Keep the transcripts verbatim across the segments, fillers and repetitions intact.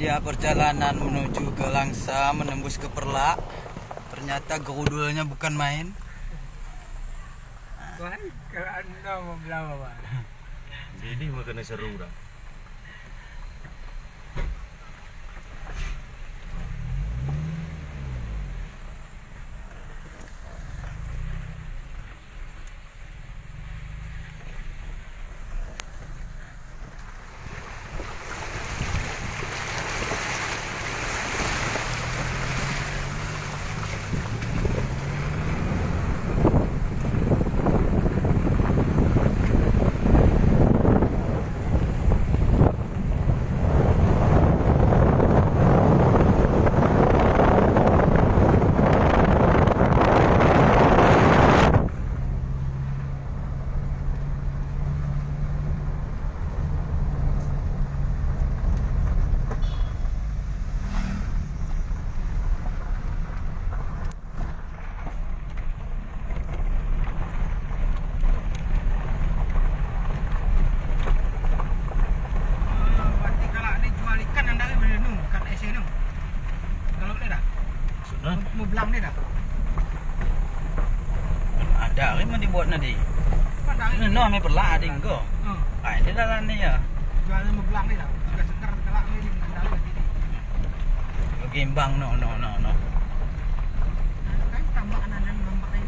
Ya, perjalanan menuju ke Langsa, menembus ke Perlak, ternyata gerudulnya bukan main. Wah, kalau anda mau belawa, Bang. Jadi, makanya seru dah. Berarti kalau ni jual ikan anda ni boleh nu, ikan es ni. Kalau boleh dah. Sudah. Mau belang ni dah. Ada ni mau dibuat nanti. Ada ni. Noh, mai Perlak ada engko. Hmm. Ah, ini dalam ni ya. Jual ni mau belang ni dah. Sudah seger kelak ni, ni dah lagi ni. Gimbang, no, no, no, no. Kan tambah anak-anak lambak ni.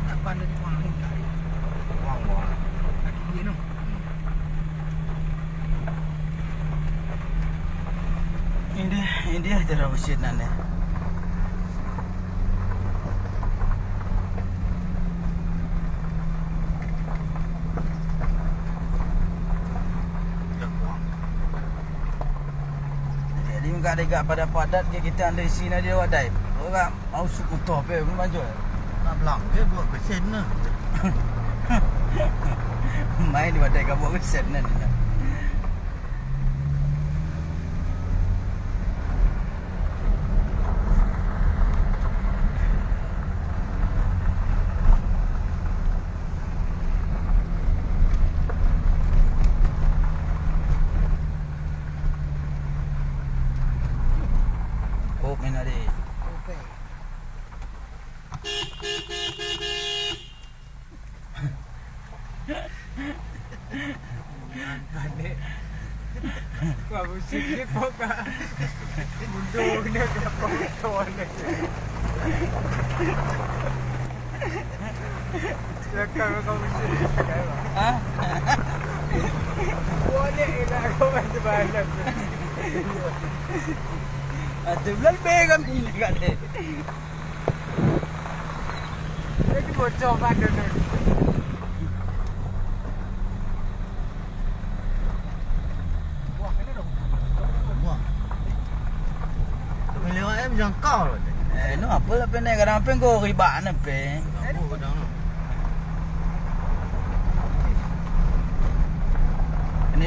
Kapan dari Kuang ni kali? Kuang, Kuang. Kaki dia tu. India, India cara usit nan eh. Jadi meukat degak padat-padat ke kita andai sini dia wadai. Orang Mau suku toh pe, pun banjoi. Nak belang ke buat kesen na. Main di batai ka buat kesen na. Oh, main adik. Wah, musik ni kok ka mundur ni, kenapa motor ni? Silakan kau musik ni, silakan. Ha? Boleh lah, kau macam mana? Ada bulan be kami ni kat dia. Lagi bocor pada ni. Wah, kena dah. Wah. Lewat eh, jangkau lah. Eh, no, apa lah, pe ni? Kadang apa kau ribak ni, pe? Apa kadang ni? Ini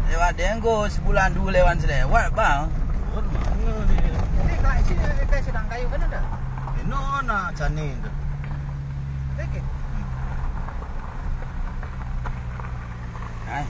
lewat dia, kau sebulan dua lewat selewat, bang. Turun mana dia? Ini kat sini, eh, sedang kayu kan ada? Eh, no, nak cani tu. Okey. Hai.